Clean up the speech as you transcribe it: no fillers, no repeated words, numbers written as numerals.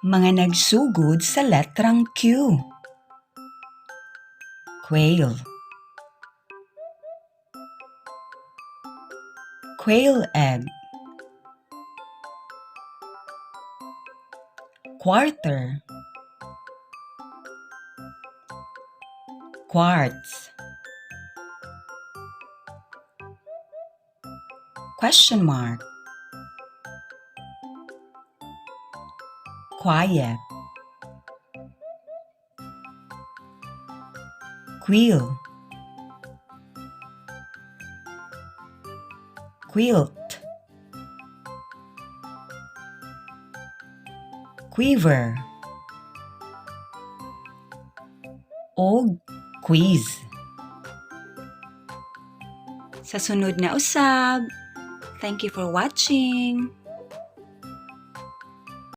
Mga nagsugod sa letrang Q. Quail. Quail egg. Quarter. Quartz. Question mark. Quiet. Quill. Quilt. Quiver. Og quiz. Sa sunod na usab. Thank you for watching.